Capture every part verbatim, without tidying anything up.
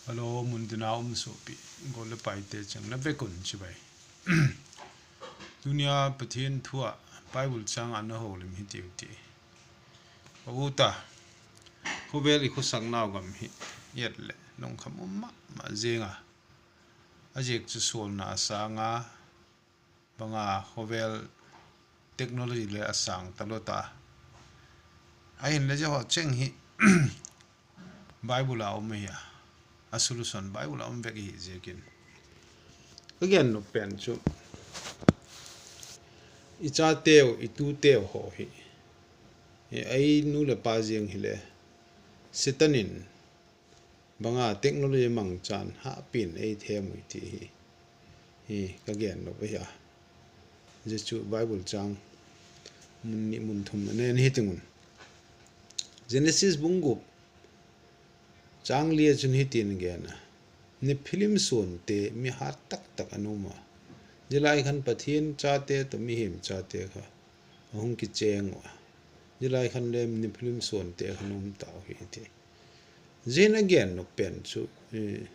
Hello, muntina umsopi. Gole paite chang na bekon chibai. Dunia patien tua, Bible chang ana holim hiti uti. Pabuta, hubel iku sang nau gam hi, yet le, nung kam umma, ma zenga. Ajek chu sol na sanga, banga hubel technology le asang talota. Ahin le jaho cheng hi Bible a um ya. A solution Bible a um bek hi jekin. Again no pen chu. Icha teo, itu teo ho hi. E ai nu le pa jeng hi le. Setanin. Banga technology mang chan ha pin ei the mui ti hi. Hi, ka gen no ya. Jesu Bible chang. Mun ni mun thum ne ni hitingun. Genesis bungkup. Chang lia chun hitin gen na. Nephilim sun te mi ha tak tak anuma. Jilai khan patien chate to mihim chate kha. Ahung ki cheng wa. Jilai khan le Nephilim sun te khanum tao hi te. Jin again no pen chu, eh,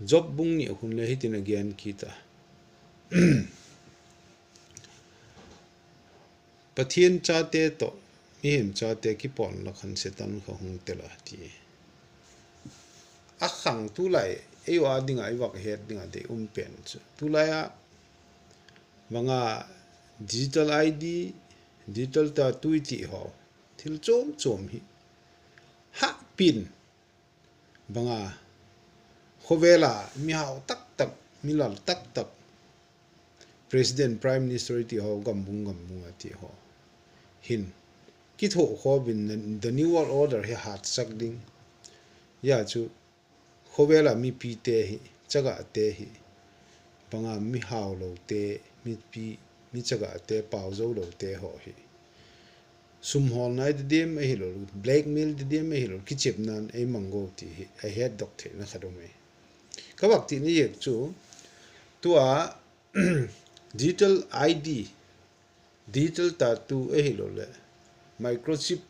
Job bung ni hun le hitin again kita. Patien chate to, mihim chate ki pon la khan Setan ka hung tela ti. Akhang tulai, eyo adinga iwak het dinga de um pen chu. Tulai a, banga digital I D, digital tattoo ti ho. Thil chom chom hi. Ha pin. Banga, hubela, mi hao tak tak, mi lal tak tak. President, Prime Minister ti ho, gambung gambung ti ho. Hin. Kit ho ho bin the New World Order he hat sak ding. Ya chu, hubela mi pi te hi, chaga te hi. Banga mi hao lo te, mi pi, mi chaga te, pao zo lo te ho hi. Sum hol na iti dim e hilo, blackmail iti dim e hilo, kichip nan e mango ti hi, e head doctor na khadome. Kabak ti ni yek chu, tua digital I D, digital tattoo e hilo le, microchip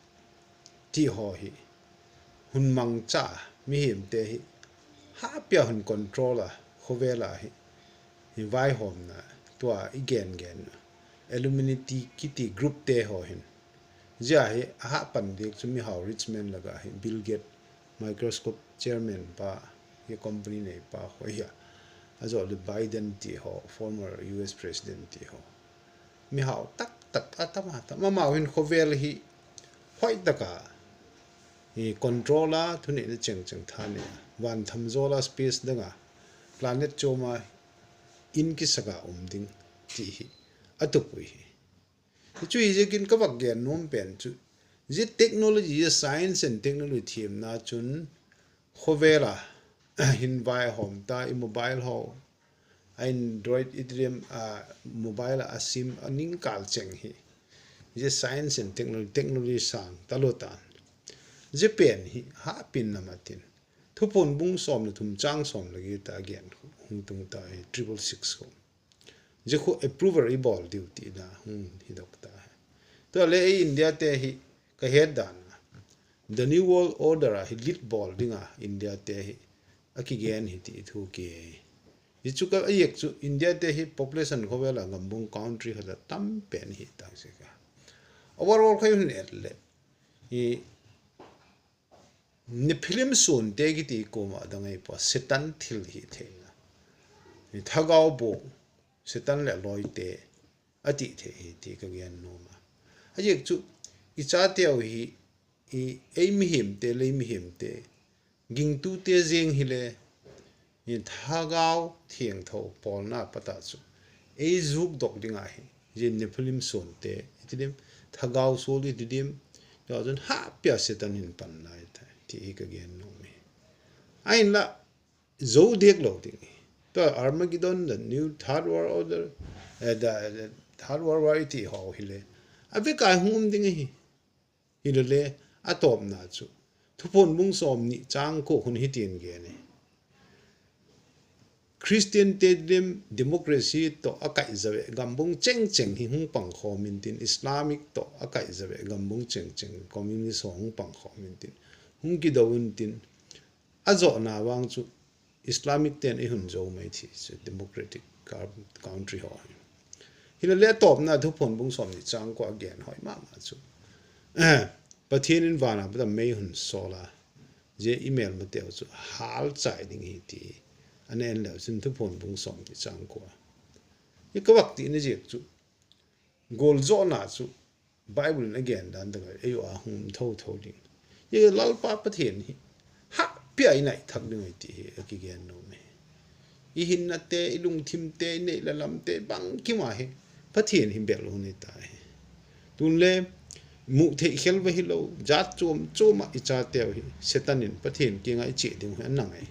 ti ho hi, hun mangcha, mihim te hi, ha pia hun controller, hubela hi, hi vai hom na, tua i gen gen na, Illuminati kiti group te ho hin. Jia hi, aha pan dik chu mi hao rich man laga hi, Bill Gates, Microsoft chairman pa, ye company ne pa ho ya. Ajo le Biden ti ho, former U S president ti ho. Mi hao tak tak atama atama ma win khovel hi. Hoi taka. I controller thuni ne cheng cheng thane. Wan tham zola space danga. Planet choma in ki saka um ding ti hi. Atupui hi. Chu hi jekin kabak gen nom pen chu. Je technology, je science and technology thiem na chun khovela hin vai hom ta i mobile ho. Android iti dim, ah, mobile a sim a ning kal cheng hi. Je science and technology, technology sang talo tan. Je pen hi ha pin na matin. Thupon bung som na thum chang som lagi ta gen hung tung ta hi triple six ko. Je khu approval i bol diu ti na hung hi dok ta. To le e India te hi ka het dan. The New World Order a hi lit bol dinga India te hi. A ki gen hi ti thu ki. Jichuka ayek chu India te hi population khovela gambung country khala tam pen hi ta sika. Awar wal khayu hin et le. I Nephilim sun te kiti koma dangai pa Setan thil hi thena. Ni thagau bo Setan le loi te ati the hi ti ka gen noma. Ayek chu i cha te au hi I, ei mihim te, lei mihim te. Ging tu te jeng hi le, i thagau thieng thau pol na pata chu. Ei juk dok dinga hi, je Nephilim sun te, iti dim, thagau sul iti dim, yo jun ha pia Setan hin pan na ita, ti hi ka gen no mi. Ain la, zo dek lo ding hi. To Armageddon, the new third world order, eh, the, the third world war iti ho hi le. Abi kai hum ding hi. Hilele atop na chu. Thupon bung som ni chang ko hun hitin gene. Christian te dem democracy to akai jawe gambung cheng cheng hi hung pang kho min tin, Islamic to akai jawe gambung cheng cheng communist ho hung pang kho min tin. Hung ki dawun tin. Azo na wang chu Islamic ten ihun jo mai thi chu democratic country ho. Hila le top na thu phon bung som ni chang ko again hoi mama chu. Eh, Pathian in wana bada mei hun sola. Je email ma teo chu hal chai ding hi ti. Ane en leo sin thu phon bung som ni chang ko. Ye kawak ti ne je chu. Gol jo na chu. Bible na gen dan da ngai, ayo a hum thau thau ding. Ye lalpa Pathian hi. Ha pia ina i thak ding ai ti hi, aki gen no me. I hin na te, i lung thim te, i ne la lam te, bang ki ma hi. Pathian hi bel huni ta hi. Tun le, mu the hel ba hi lo, ja chom choma i cha te hi. Setanin, Pathian ki ngai che ding hi, nang ai.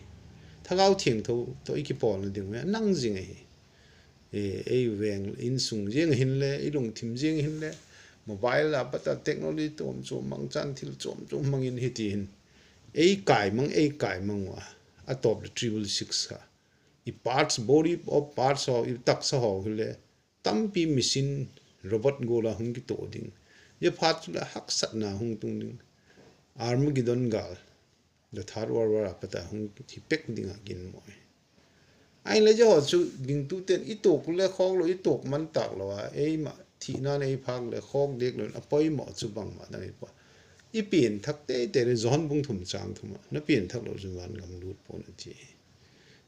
Thagau thiang thau, to iki pol na ding hi, nang jing ai hi. Eh, ei weng insung jeng hin le, i lung thim jeng hin le, mobile a pata technology tom chom mang chan thil chom chom mang in hiti hin. Ei kai mang, ei kai mang wa, a top le triple six ka. I parts, body of parts ho, i taksa ho hin le, tampi machine robot gola hung ki to ding. Ye parts le haksat na hung tung ding. Armageddon gal. The third world war a pata hung ki pek ding a gin moe. Ai le jo chu ding tu ten i tok le khok lo i tok man tak lo a ei ma thi nan ei phak le khok dek lo a poi mo chu bang ma dang i pa. I pien thak te te le jon bung thum chang thum na pien thak lo jun wan gam lut pon a ti.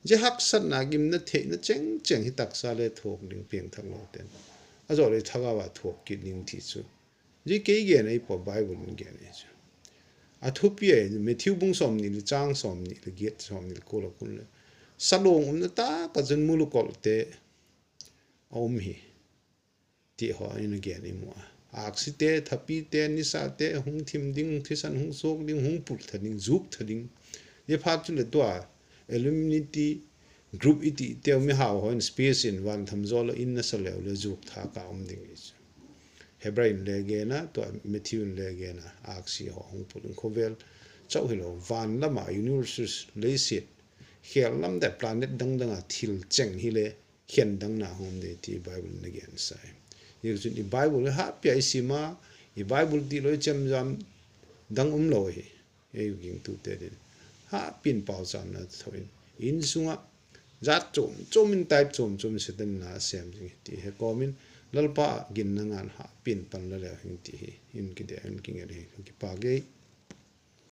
Je hak sat na gim na the na cheng cheng hi tak sa le thok ding pien thak lo ten. A jo le thak a wa thok ki ding thi chu. Ji kei gen ei po Bible gen ei chu. A thupi ei Matthew bung som ni le chang som ni le get som ni le kula kun le. Salong um na ta ka jen mulu kol te a um hi. Ti ho ina gen ei mo. Aksi te, thapi te, nisa te, hung thim ding, thisan hung sok ding, hung pul tha ding, juk tha ding. Ye phat chu le tua, Illuminati group iti te umi haw ho in space in wan tham jolo in na sa le le juk tha ka um ding ich. Hebrai in le gena, tua Matthew in le gena, aksi ho hung pul in khovel, chau hilo wan lama universes le sit. Hel lam de planet dang dang a thil cheng hile, hien dang na hom de ti Bible in le gen sai. Ye sun i Bible ha pia i sima, i Bible ti lo chem jam dang um lo hi. Ei ging tu te din. Ha pin pau sam na thoin. In sunga. Jat chom, chom in type chom, chom in seten na sem jing ti he komin. Lalpa gin na ngan ha pin pan la le hing ti hi. In ki de, in ki ngeri, ki pa gei.